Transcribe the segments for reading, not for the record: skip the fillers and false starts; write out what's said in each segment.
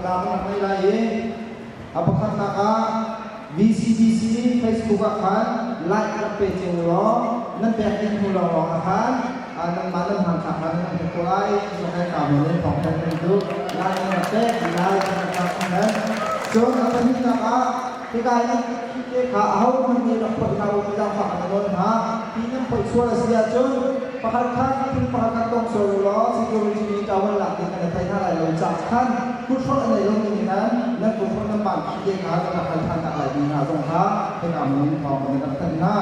thawngthanhnak kan rak ngei lai i a pakhatnak ah VCBC Facebook ah khan like rak pe cio law nan pek dih hnu lawnglawng ah khan nanmah nan hmanthlak kha nan hmuh ko lai. Cu kai ka mo nih thawngthanh nan duh. Like nan rak pek, like nan rak pek. Cun a pahnihnak ah hika i nan te kha ahohmanh nih rak phoih hlah u ti zaangfah kan nawl hna. Hi nan phoih sual a si ahcun pakhat khat thil pakhat khat tong sual u law security nih ṭawan lak ding kan i thei hna lai lo caah khan kuthrolh a nei lomi nih khan nan kuthrolh nan ban khi te kha kan rak hal ṭhan tak lai ti hna zong kha hika mun thawng kan rak thanh hna.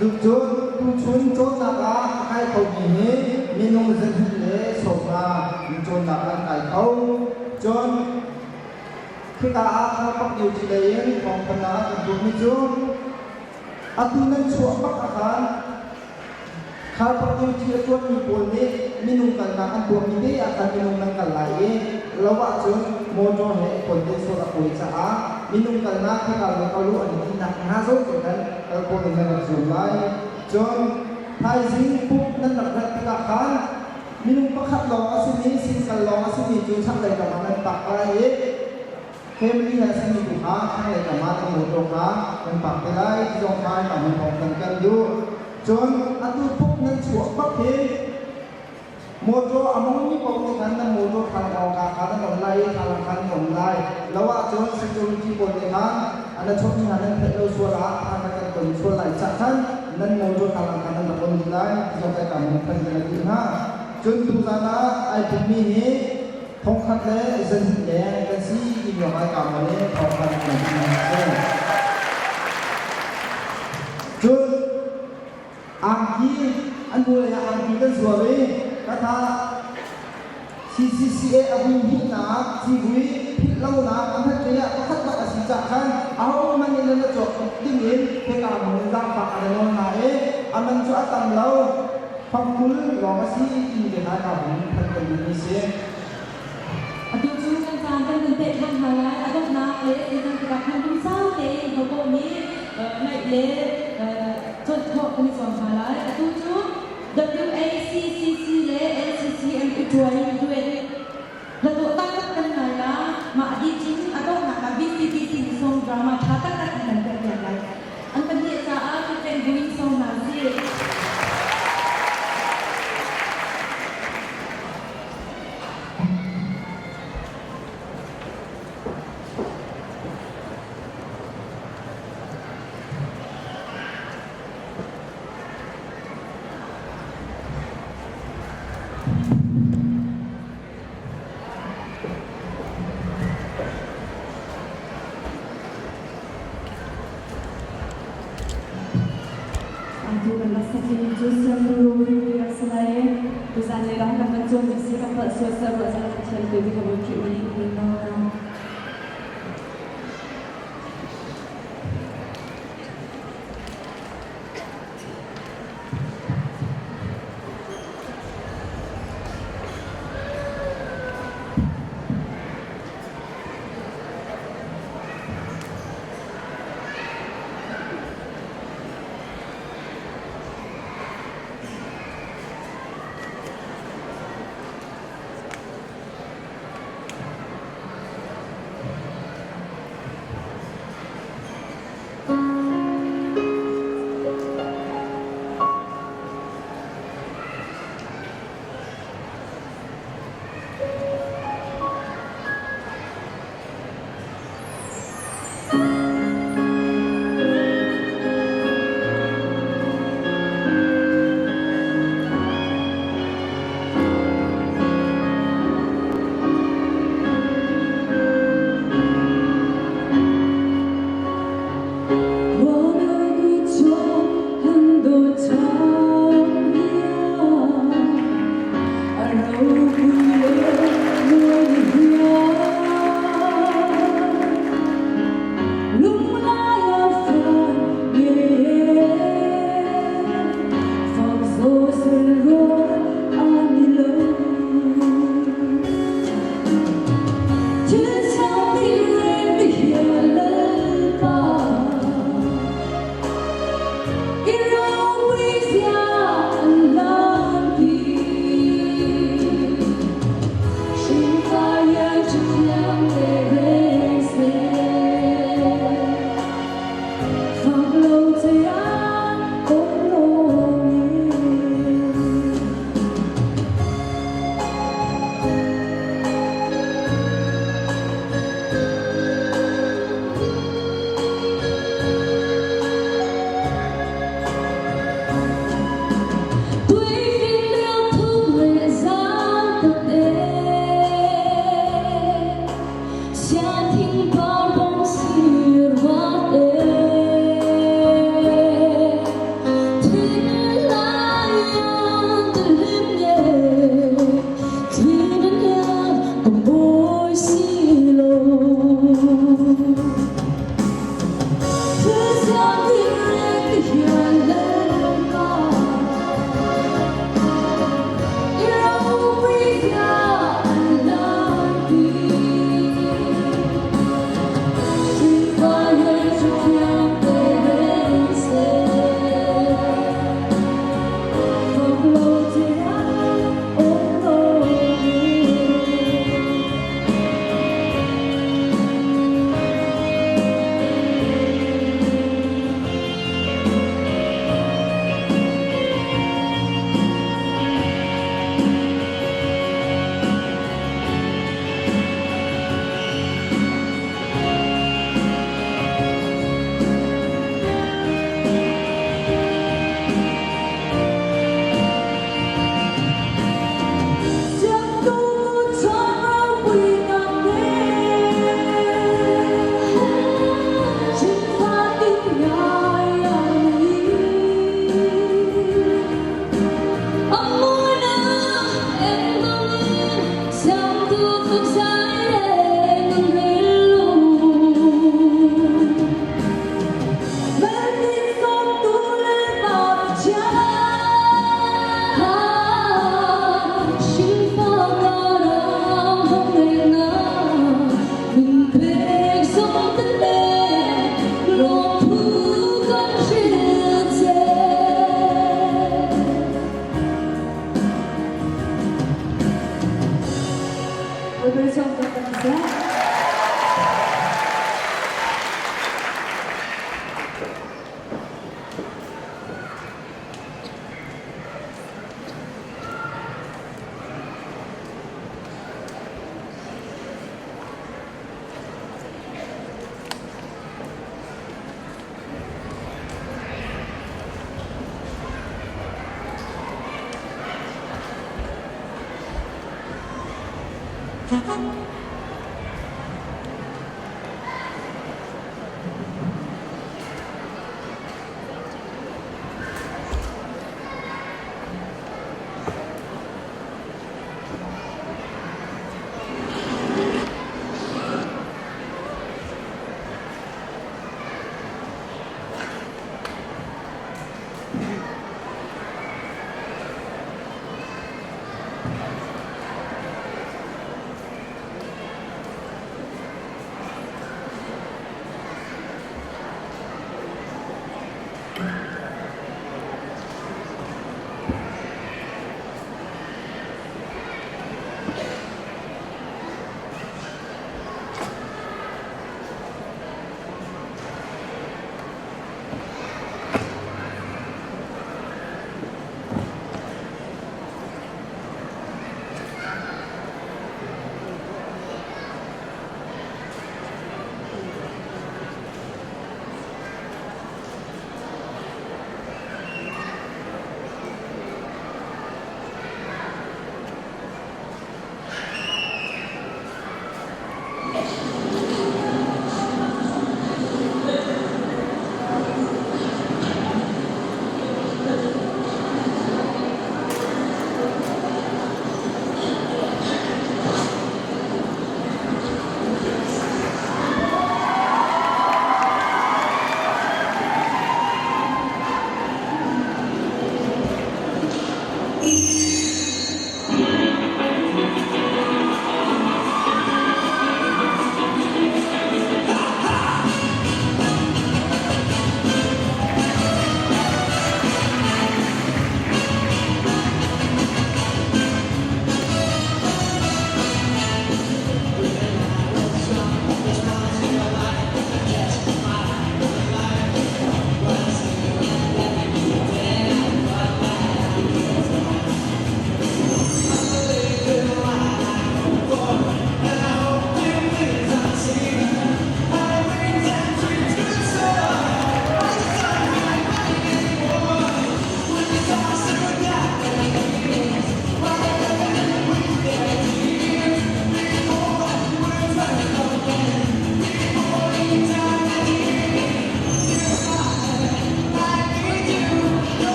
Cucun tuchun cawnnak ah a kai khomi hi minung zahnih le sawmnga cawnnak an kai kho. Cun Khika ah kharpak duty lei in thawngthanhnak ah kan tuahmi cu atu nan chuah bak ah khan kharpak duty a ṭuanmi pawl nih minung kalnak an tuahmi te ah khan minung nan kal lai i lo ahcun motor he kawn te sual a kawi caah minung kalnak khika lo kal u an i tinak hna zawn te khan kal khawh in nan rak zuam lai. Cun thaizing pumh nan rak rat tikah khan Minung pakhat lawng a simi, single lawng a simi cu chaklei kam ah nan pak lai i family he a simi tu kha thlanglei kam ah nan motor kha nan pak te lai ti zong kha hika hmun thawng kan kan duh. Cun atu puk nan chuah bak hi motor a mongmi paoh nih khan nan motor thlalang kha nan on lai i thlalang kha nan on lai. Lo ahcun security pawl nih khan an chawhmi hna nan theih lo sual ah khan kan ton sual lai cah khan nan motor thlalang kha nan rak on dih lai ti zong kai ka mun phan kan duh hna. Cun tuzan ah ai pummi hi thongkhat le zahnih leng kan si ti lawng ai ka mon i thongkhat kan si. Cun angki an hnu lei ah angki kan zuar i katha CCCA a vui hihnak civui philhlonak a hman ah pakhat bak a si cah khan ahohmanh nih nan cawk ding in hika hmun in zaangfak an nawl hna i a man cu a tam lo fangkul lawng a si ti te hna ka hun phan kan duhmi si. Atu cu kan caan kan kan peh ṭhan hna lai. A donghnak le kan tikah khan lungsau tein hopoh nih ngaih le cawnh khawh kan i zuam hna lai. Atu cu WACCC le LCCM i ṭuai duet hlahdawh taktak kan ngai la. Mah dih cun a donghnak ah BCBC song drama ṭha taktak an kan tuahpiak lai. An pahnih caah kuttleng buin song hna sih. Atu kan rak sak ding cu siangpahrang ri rak si lai i tuzan le dang kan van cawn mi si kan palh sual seh ruah zan kan thiam te ti ka voi khih mi in na.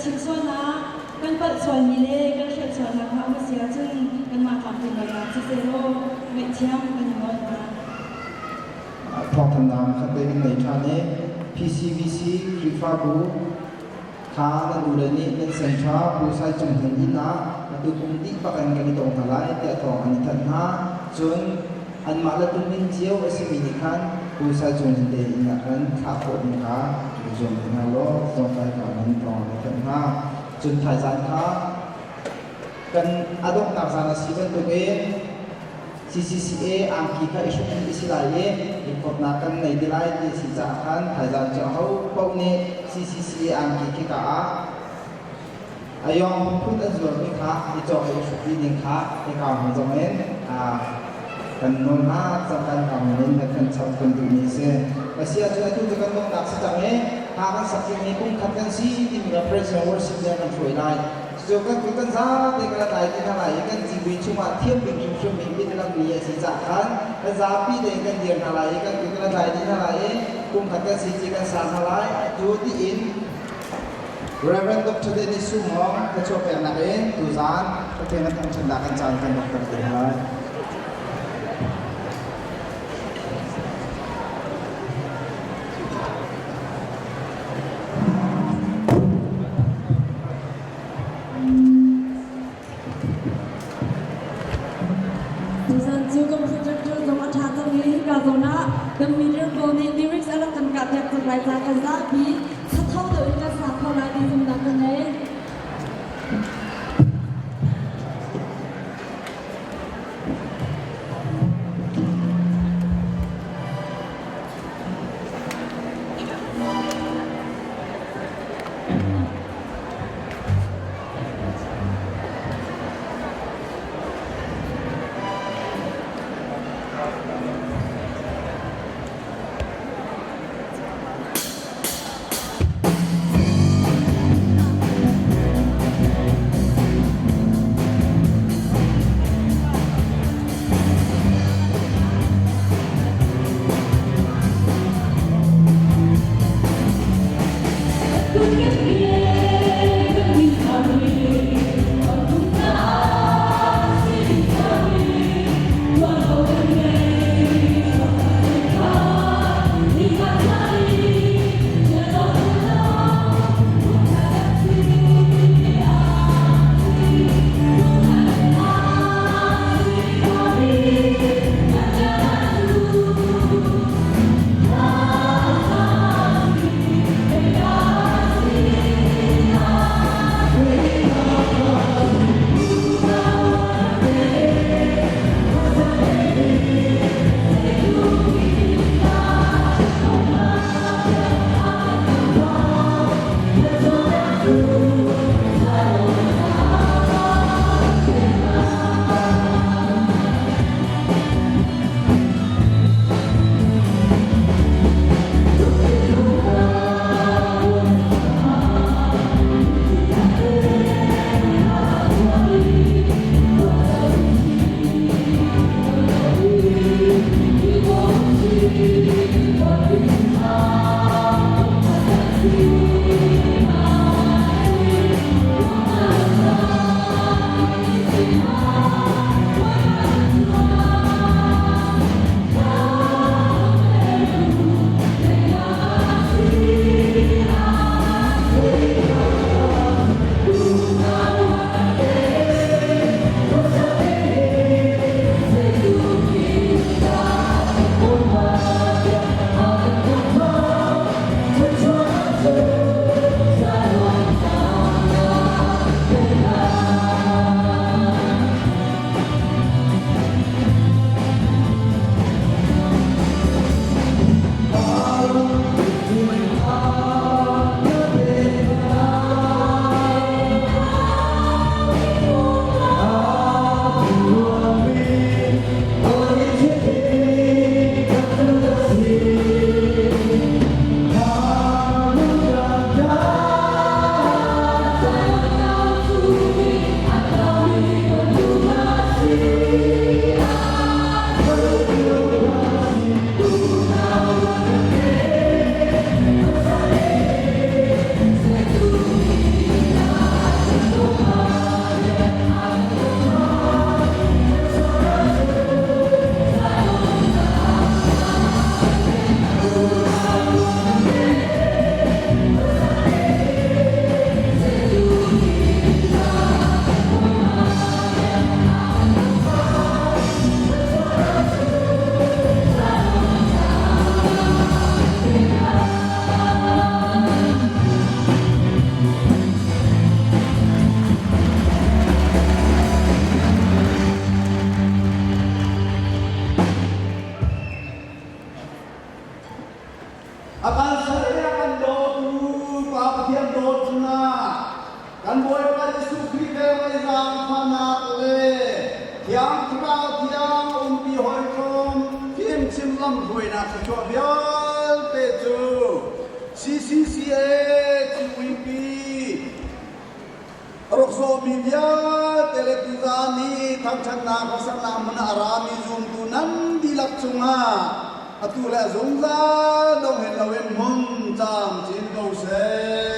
chim sualnak, kan palh sualmi le kan hrelh sualnak hna um a si ahcun kanmah tlamtlin lonak sisehlaw ngaihthiam kan i nawl hna. Thawngthannak khat te kan nei ṭhan i PCBC Khrihfabu kha nan ule nih nan senṭha Pu Sai Cung Hnin inn ah atu kum dih bak in kan i tong hna lai tiah thawng an i thanh hna. Cun anmah le tunning cio a simi nih khan Pu Sai Cung Hnin te inn ah khan thlah khawh ding kha i zuam ve hna law zawngkai ka in thawng an i thanh hna. Cun thaizan kha kan a donghnak zan a si bantukin CCCA angki kha i hruk dih a si lai i riphawtnak kan ngei ti lai ti a si caah khan thaizan cu aho paoh nih CCCA angki khika ah a yawng phun an zuarmi kha i cawk i i hruk dih ding kha hika hmun zong in kan nawl hna cangkan ka hmun in kan kan chap kan duhmi a si. A si ahcun atu cu kan donghnak si cang i hna kan sak dingmi kum khat kan si timi kha praise and worship nih a kan hruai lai. Cucu kan kut kan zapi kan tlai ti hna lai i kan civui chungah thiam bik hrimhrim mi mitlammi a si caah khan kan zapi tein kan dir hna lai i kan kut kan tlai dih hna lai i kum khat kan si ci kan sa hna lai. Atu tiin Reverend Dr. Dennis Sumong ka chuahpeknak in tuzaan Pathian a thangṭhatnak kan caan kan rak ter te hna lai. Tuzan cu kan projector zong a ṭha cang i hika zawn ah kan meter pawl nih lyrics a rak kan kahpiak cang lai ca kan zapi thatho deuh in kan sa kho lai ti zumhnak ka ngei. Thiang Thlarau thiang a umpi hawikom fimchim lamhruainak thluachuah vialte cu CCCA Civuipi rak sawmmi vialte le tuzaan i thangṭhatnak hlasak hmun ah a rami zumtu nan dihlak cungah atu le a zungzal dong hin loin hmun camcin ko seh.